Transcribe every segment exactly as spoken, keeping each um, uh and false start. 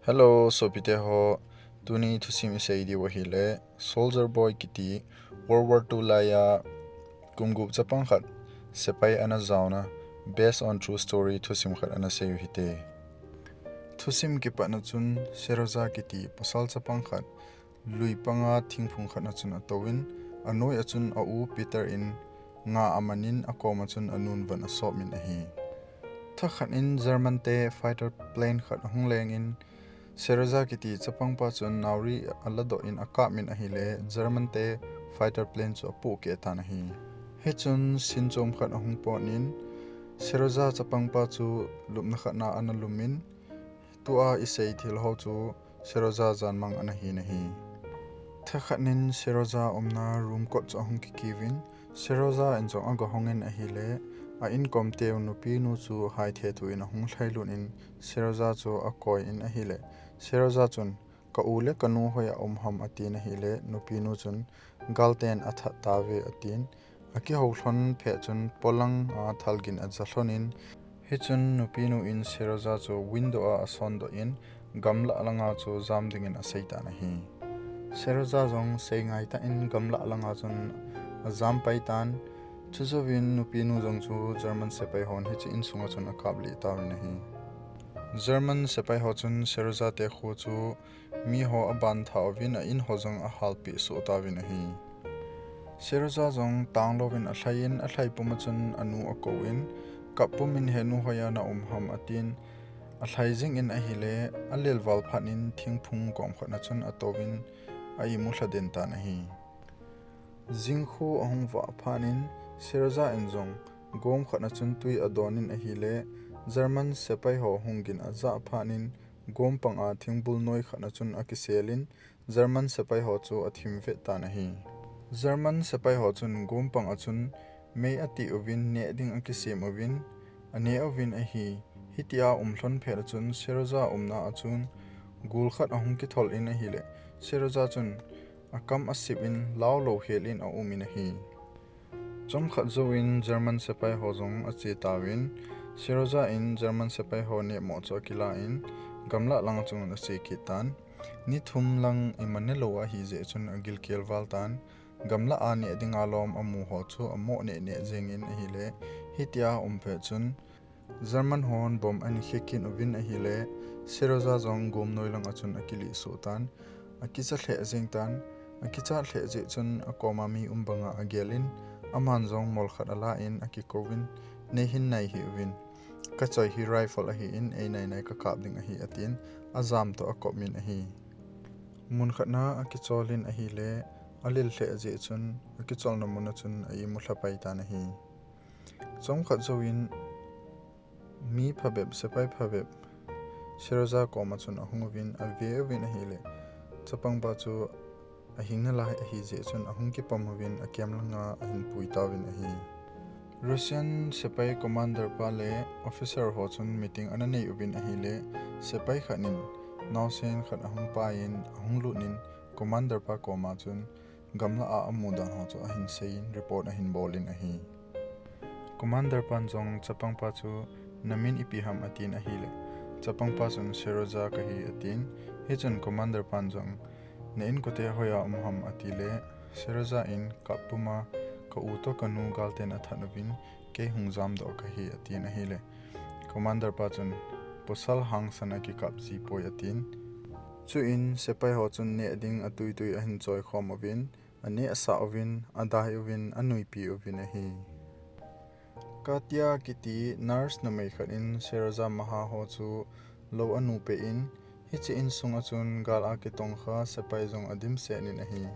Hello, sopite ho. Tuni thusim isei diu ahile, Soldier Boy kiti World War Two laiya kum gup chapang khat sepai ana jaona, based on true story thusim khat ana sei u hite. Thusim kipatna chun Seroja kiti pasal chapang khat lui panga thingphung khat na chun atouvin, anoi a chun a u Peter in nga amanin, akoma chun anun von asopmin ahi. Thakhat in German te fighter plane khat ahung lengin, Seroja kiti chapangpa chun nauri aladoh in akapmin ahile, German te fighter plane chu apohkeh tan ahi. Hichun sin chom khat ahung potnin, Seroja chapangpa chu lupna khatna ana lumin, tua isei thil ho chu Seroja janmang ana hin ahi. Thakhat nin Seroja umna room kot chu ahung kikiuvin, Seroja in jong agahongin ahile, a inkom teu nupinu chu haithe thu in ahung lhailut in, Seroja chu akoi in ahile, Seroja chun, "Ka u le ka nu hoiya um ham?" atin ahile, nupinu chun, "Galten athat tauve," atin. Akihou lhon phet chun polang a thalgin aja lhonin, hichun nupinu in Seroja chu window a asondoh in, gamlah langa chu jam dingin asei tan ahi. Seroja jong sei ngai tah in gamlah langa chun ajam pai tan. Chujouvin nupinu jong chu German sepai hon hiche insunga chun akaplih tauvin ahi. German sepai ho chun Seroja te kho chu miho aban tha uvin, a in ho jong ahalpeh soh tauvin ahi. Seroja jong tanglouvin alhai in, alhai puma chun anu akouvin, "Kap pumin, he nu, hoiya na um ham?" atin. Alhai jingin ahile, alelval phatnin thingphung kom khatna chun atouvin, a imu lhaden tan ahi. Jingkho ahung vah phatnin, Seroja in jong gom khatna chun twi adonin ahile, German sepai ho hung gin ajah phatnin, gom panga thingbul noi khatna chun akiselin, German sepai ho chu athim vet tan ahi. German sepai ho chun gom panga chun mei ati uvin, neh ding akisem uvin, ane uvin ahi. Hitia um lhon phet a chun Seroja umna a chun gul khat ahung kithol in ahile, Seroja chun akam asip in laulou hel in aumin ahi. Chomkhat jouvin German sepai ho jong ache tauvin, Seroja in German sepai ho nehmoh chu akilan, gamlah lang chun ache kit tan. Ni thum lang ima nelou ahijeh chun agilkel val tan. Gamlah a neh dinga lom amu ho chu amoh neh neh jengin ahile, hitia um phet chun, German hon bomb ana khe kit uvin ahile, Seroja jong gom noi langa chun akilih soh tan, akicha lheh jeng tan, akichat lheh jeh chun akoma mi um banga agelin, aman jong mol khat alan akikouvin, "Neihin nai hih uvin, kachoi hi rifle ahin, einai nai kakap ding ahi," atin, ajam toh akopmin ahi. Mun khatna akicholin ahile, alel lheh jeh chun, akicholna muna chun a imu lhapai tan ahi. Chomkhat jouvin, mi phabep, sepai phabep, Seroja koma chun ahung uvin, ave uvin ahile, chapangpa chu ahing nalai ahijeh chun ahung kipom uvin, akem langa ahin pui tauvin ahi. Russian sepai commander pa le officer ho chun meeting ana nei uvin ahile, sepai khat nin naosen khat ahung paiyin, ahung lutnin, commander pa koma chun gamlah a amu dan ho chu ahin seiyin, report ahin bolin ahi. Commander pan jong chapangpa chu, "Namin ipi ham?" atin ahile, chapangpa chun, "Seroja kahi," atin. Hichun commander pan jong, "Na inkote hoiya um ham?" atile, Seroja in, "Kap puma, ka u toh kanu galten athat uvin, kei hung jamdoh kahi," atin ahile, commander pa chun, "Pasal hangsan a kikap ji poi," atin. Chuin sepai ho chun neh ding atui tui ahin choikhom uvin, aneh asah uvin, adai uvin, anuipi uvin ahi. Katya kiti nurse numei khat in Seroja maha ho chu lou anu peh in, hiche insunga chun gal a kitongkha sepai jong adimset in ahi.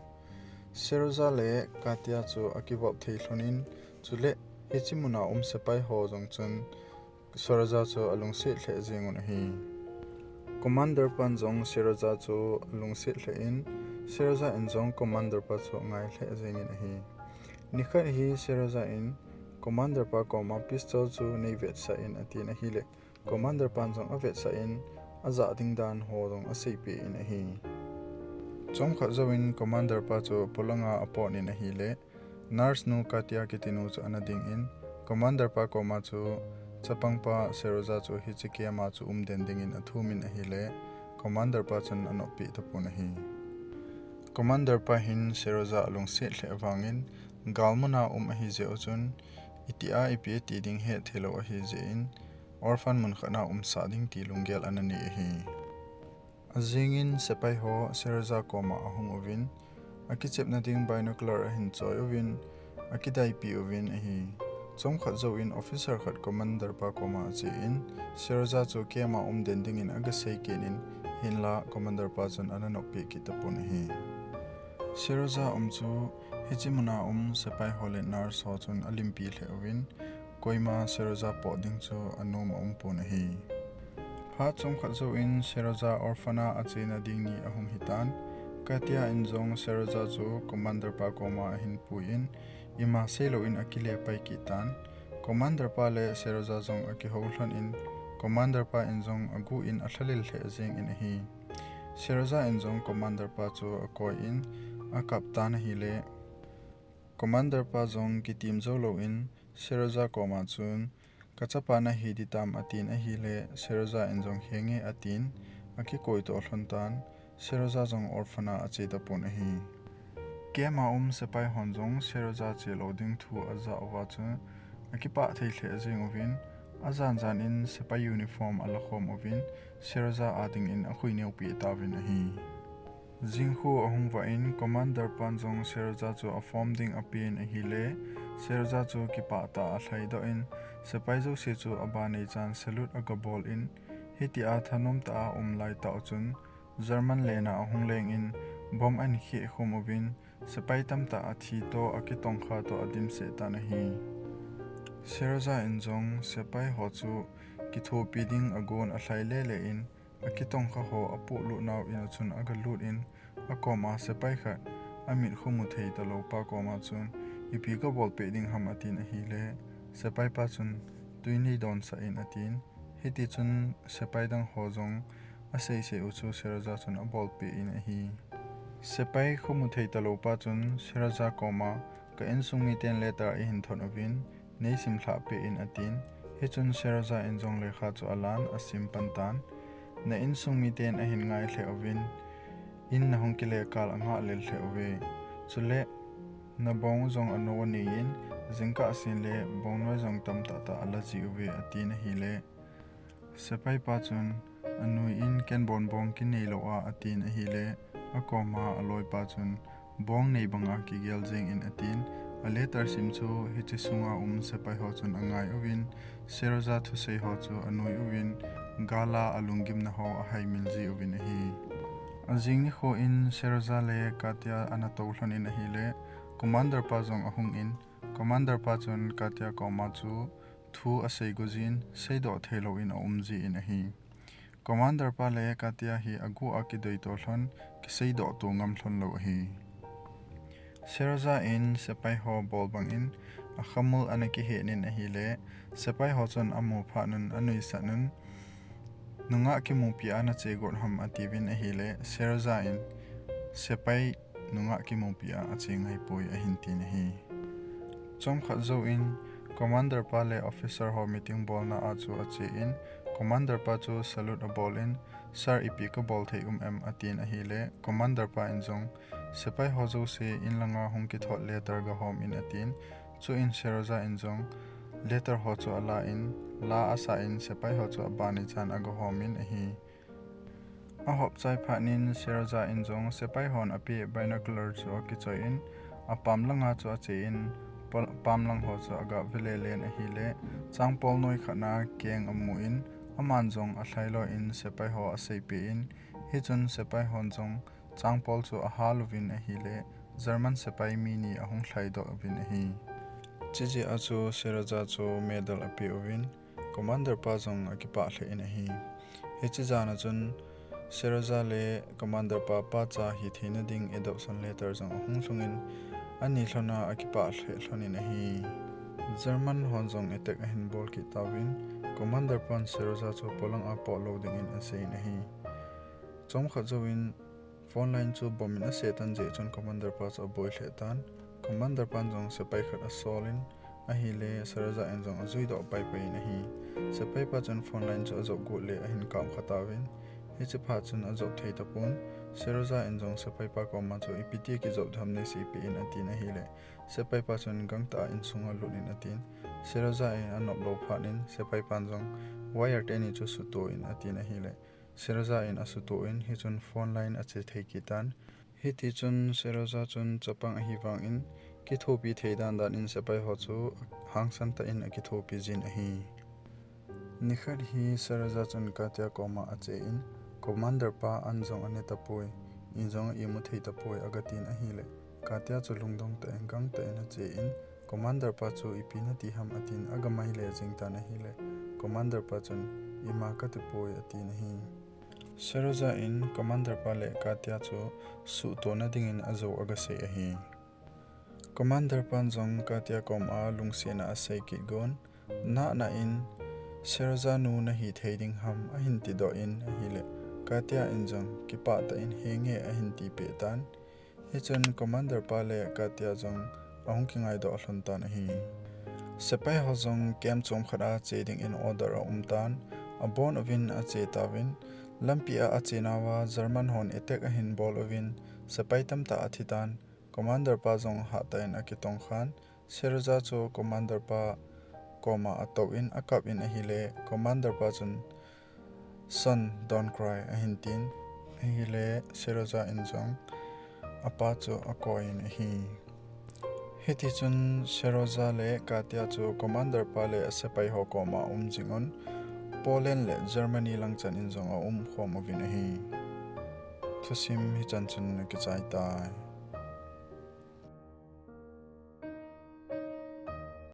Seroja le Katya chu akivop thei lhonin, chule hiche muna um sepai ho jong chun Seroja chu alungset lheh jengun ahi. Commander pan jong Seroja chu alungset lheh in, Seroja in jong commander pa chu angai lheh jengin ahi. Nikhat hi Seroja in commander pa koma pistol chu neivetsah in atin ahile, commander pan jong avetsah in, ajah ding dan ho jong aseipeh in ahi. Chomkhat jouvin commander pa chu polanga apot in ahile, nurse nu Katya kiti nu chu ana dingin, commander pa koma chu chapangpa Seroja chu hiche camp a chu umden dingin athumin ahile, Commander pa chun anoppi tapon ahi. Commander pa hin Seroja alungset lheh vangin, galmuna um ahi jeh u chun, itia ipi ati ding hetthei lou ahi jeh in, orphan mun khat na umsah ding ti lunggel ana nei ahi. Ajingin sepai ho Seroja koma ahung uvin, akichepna ding binocular ahin choi uvin, akidaipi uvin ahi. Chomkhat jouvin officer khat commander pa koma achen, Seroja chu camp a um den dingin agasei kit in, hinla commander pa chun ana noppi kit tapon ahi. Seroja um chu hiche muna um sepai ho le nurse ho chun alimpi lheh uvin, koima Seroja poh ding chu anom aum pon ahi. Phat chomkhat jouvin Seroja orphan a achena ding ni ahung hitan, Katya in jong Seroja chu commander pa koma ahin puiyin, ima seilouvin akile pai kit tan. Commander pa le Seroja jong akihou lhon in, commander pa in jong agu in alhalel lheh jengin ahi. Seroja in jong commander pa chu akoi in, akap tan ahile, commander pa jong kitim jou louvin, Seroja koma chun, kachapa nahi ding tam atin ahile, Seroja in jong henge atin, akikoi toh lhon tan, Seroja jong orphan a ache tapon ahi. Camp a um sepai hon jong Seroja chelou ding thu ajah uva chun, akipah thei lheh jeng uvin, ajan jan in sepai uniform alakhom uvin, Seroja a dingin akhui neopi tauvin ahi. Jingkhu ahung vah in commander pan jong Seroja chu aform ding apen ahile, Seroja chu kipah tah a alhaidoh in, sepai jouse chu abanei chan salute agabol in, hitia thanom tah a aum laitah u chun, German lena ahung leng in, bomb ahin kheh khum uvin, sepai tamtah athi toh akitongkha toh adimset tan ahi. Seroja in jong sepai ho chu kithopi ding agon alhai lele in, akitongkha ho apohlut nau in a chun agalut in, akoma sepai khat, amit khu muthei talou pa koma chun, ipi kabolpeh ding ham atin ahile, sepai pa chun, twi neidonsah in atin, hitichun sepai dang ho jong, aseisei u chu Seroja chun abolpeh in ahi. Sepai khu muthei talou pa chun, Seroja koma, ka insung miten letter eihin thot uvin, neisim lhah peh in atin, hichun Seroja in jong lekha chu alan asim pan tan, na insung miten ahin ngai lheh uvin, in nahung kile kal angah lel lheh uve. Chule, nabong jong anou anei in, jingkah sen le bongnoi jong tamtah tah ala ji uve atin ahile, sepai pa chun, anui in ken bon bong kinei lou a atin ahile, akoma aloipa chun, bong nei banga kigel jeng in atin, a letter sim chu hiche sunga um sepai ho chun angai uvin, Seroja thusei ho chu anui uvin, gal a alunggimna ho ahaimil ji uvin ahi. Ajing nikho in Seroja le Katya ana tou lhon in ahile, commander pa jong ahung in, commander pa chun Katya koma chu thu asei go jin, seidoh theilou in aum ji in ahi. Commander pa le Katya hi agu a kidoito lhon, kiseidoh to ngam lhon lou ahi. Seroja in sepai ho bol bang in, akhamul ana kihet in ahile, sepai ho chun amu phat un anuisat un, nungah kimupi a nache got ham atiuvin ahile, Seroja in, sepai nungah kimupi a ache ngaipoi ahin tin ahi. Chomkhat jouvin, commander pa le officer ho meeting bolna a chu ache in, commander pa chu salute abol in, sir, ipi kabol thei um em atin ahile, commander pa in jong, sepai ho jouse in langa hung kithot letter gahom in atin, chuin Seroja in jong, letter ho chu ala in, la asah in, sepai ho chu abanei chan agahom in ahi. Ahop chai phat in Seroja in jong sepai hon apeh binocular chu akichoi in, apam langa chu ache in, pal-, pam lang ho chu aga velelen ahile, changpol noi khat na keng amu in, aman jong alhailoi in sepai ho aseipeh in, hichun sepai hon jong changpol chu ahal uvin ahile, German sepai mi ni ahung lhaidoh uvin ahi. Chujeh a chu Seroja chu medal apeh uvin, commander pa jong akipah lheh in ahi. Hiche jan a chun Seroja le commander pa pacha hitheina ding adoption letter jong ahung lhung in, ani lhon a akipah lheh lhon in ahi. German hon jong attack ahin bol kit tauvin, commander pan Seroja chu polang a pot lou dingin asei in ahi. Chomkhat jouvin phone line chu bomb in aseh tan jeh chun commander pa chu aboi lheh tan. Commander pan jong sepai khat asol in ahile, Seroja in jong ajuidoh paipai in ahi. Sepai pa chun phone line chu ajop got le ahin kamkha tauvin, Hiche phat chun ajop thei tapon. Seroja in jong sepaipa koma chu, "Ipi ti kijop ham, neiseipeh in," atin ahile, sepaipa chun, "Gangtah a insunga lut in," atin. Seroja in anop lou phat in sepaipan jong, "Wire teni chu suto in," atin ahile, Seroja in asuto in, hichun phone line ache thei kit tan. Hitichun Seroja chun chapang ahi vangin, kithopi thei dan dan in sepai ho chu hangsan tah in akithopi jin ahi. Nikhat hi Seroja chun Katya koma ache in, "Commander pa an jong ane tapoi, in jong imu thei tapoi," agatin ahile, Katya chu lungdong tah in, gangtah in ache in, "Commander pa chu ipi nati ham?" atin, agamai le jing tan ahile, Commander pa chun, "Ima kati poi," atin ahi. Seroja in Commander pa le Katya chu suhtona dingin ajou agasei ahi. Commander pan jong Katya koma lungsetna asei kit gon, nahna in, "Seroja nu nahi thei ding ham?" ahin tidoh in ahile, Katya in jong kipah tah in, "Henge," ahin tipeh tan. Hichun Commander pa le Katya jong ahung kingaidoh lhon tan ahi. Sepai ho jong camp chom khat a che dingin order aum tan, abon uvin ache tauvin, lampi a ache nauva German hon attack ahin bol uvin, sepai tamtah athi tan. Commander pa jong hatah in akitong khan, Seroja chu Commander pa koma atou in akap in ahile, Commander pa chun, "Son, don't cry," ahin tin ahile, Seroja in jong apa chu akoi in ahi. Hitichun Seroja le Katya chu Commander pa le asepai ho koma aum jing un, Poland le Germany lang chan in jong aum khom uvin ahi. Thusim hichan chun akichai tai.